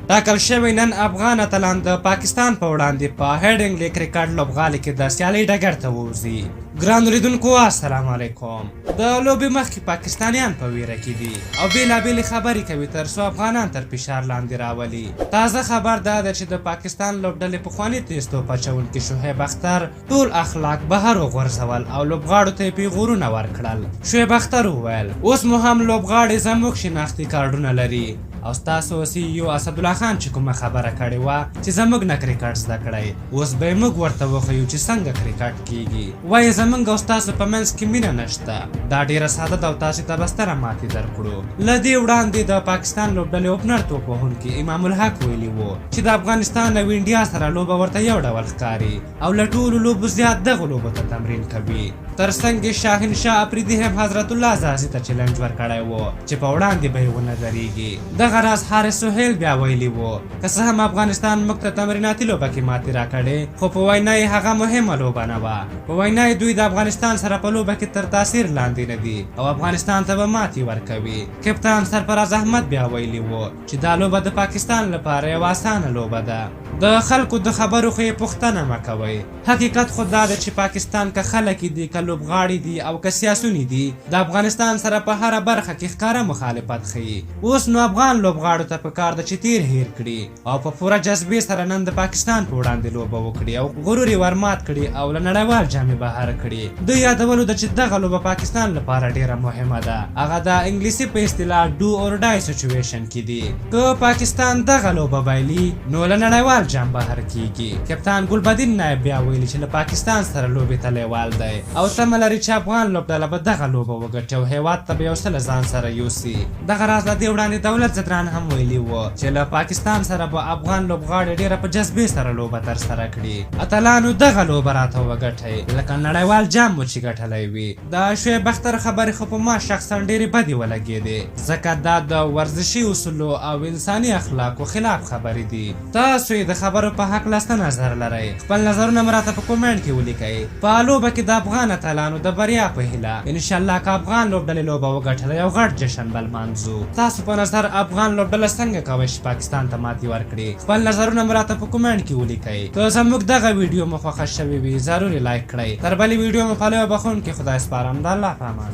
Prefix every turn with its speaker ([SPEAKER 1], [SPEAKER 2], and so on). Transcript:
[SPEAKER 1] ټاکل شوې نن افغان اتلان د پاکستان په وړاندې په هیډینګلي کرکټ لوبغالي کې د سیالۍ ډګر ته ووځي. ګرانو لیدونکو السلام علیکم. د لوبې مخکې پاکستانیان په ویره کې دي او بېلابېلې خبرې کوي تر څو افغانان تر فشار لاندې راولي. تازه خبر دا دی چې د پاکستان لوبډلې پخواني تیز توپ اچوونکي شعیب اختر ټول اخلاق بهر وغورځول او لوبغاړو ته یې پیغورونه ورکړل. شعیب اختر وویل، اوس مو هم لوبغاړي زموږ شناختي کارډونه لري او ستاسو سي یو اسدالله خان چې کومه خبره کړې وه چې زموږ نه کرکټ زده کړئ، اوس به یې موږ ورته وښیو چې څنګه کرکټ کیږي. وایي زموږ او ستاسو په منځ کې مینه نشته، دا ډیره ساده ده او تاسې ته به ستره ماتې درکړو. له دې وړاندې د پاکستان لوبډلې اوپنر توپ وهونکي امام الحق ویلي وو چې د افغانستان او انډیا سره لوبه ورته یو ډول ښکاري او له ټولو لوبو زیات دغو لوبو ته تمرین کوي. تر څنګ یې شاهین شاه اپریدي هم حضرت الله ځاځي ته چیلنج ورکړی و چې په وړاندې به یې ونه درېږي. دغه راز حارث سهیل بیا ویلي وو، که څه هم افغانستان موږ ته تمریناتي لوبه کې ماتې راکړې، خو په وینا یې هغه مهمه لوبه نه وه. په وینا یې دوی د افغانستان سره په لوبه کې تر تاثیر لاندې نه دي او افغانستان ته به ماتې ورکوي. کپتان سرفراز احمد بیا ویلي وو چې دا لوبه د پاکستان لپاره یوه اسانه لوبه ده. د خلکو د خبرو خو یې پوښتنه مه کوئ. حقیقت خو دا دی چې پاکستان که خلک یې دي، که لوبغاړي دي او که سیاسیون یې دي، د افغانستان سره په هره برخه کې ښکاره مخالفت ښيي. اوس نو افغان لوبغاړو ته په کار ده چې تېر هېر کړي او په پوره جذبې سره نن د پاکستان په وړاندې لوبه وکړي او غرور یې ورمات کړي او له نړیوال جام یې بهر کړي. د یادولو ده چې دغه لوبه پاکستان لپاره ډېره مهمه ده، هغه د انګلیسي په اصطلاح ډو اور ډای سچوېشن کې دي. که پاکستان دغه لوبه بایلي نو له نړیوال جام بهر کیږي. کپتان ګلبدین نایب بیا ویلي چې له پاکستان سره لوبې ته لیوال دی او تمه لري چې افغان لوبډله به دغه لوبه وګټي او هیواد ته به یو څه له ځان سره یوسي. دغه راز له دې وړاندې دولت ځدران هم ویلي و چې له پاکستان سره به افغان لوبغاړي ډیره په جذبې سره لوبه ترسره کړي. اتلانو دغه لوبه راته وګټئ لکه نړیوال جام مو چې ګټلی وي. د شعیب اختر خبرې خو په ما شخصا ډېرې بدې ولګېدې، ځکه دا د ورزشي اصولو او انساني اخلاقو خلاف خبرې دي. تاسو یې د خبرو په هکله څه نظر لرئ؟ خپل نظرونه مو راته په کومنټ کې ولیکئ. په لوبه کې د افغان اتلانو د بریا په هیله. انشاالله که افغان لوبډلې لوبه وګټله یو غټ جشن به لمانځو. ستاسو په نظر افغان لوبډله څنګه کوی شي پاکستان ته ماتې ورکړي؟ خپل نظرونه مو راته په کومنټ کې ولیکئ. که زموږ دغه ویډیو مو خوښه شوې وي ضرور یې لایک کړئ. تر بلې ویډیو مو په لوی بخښونکي خدای سپارم. د الله په امان.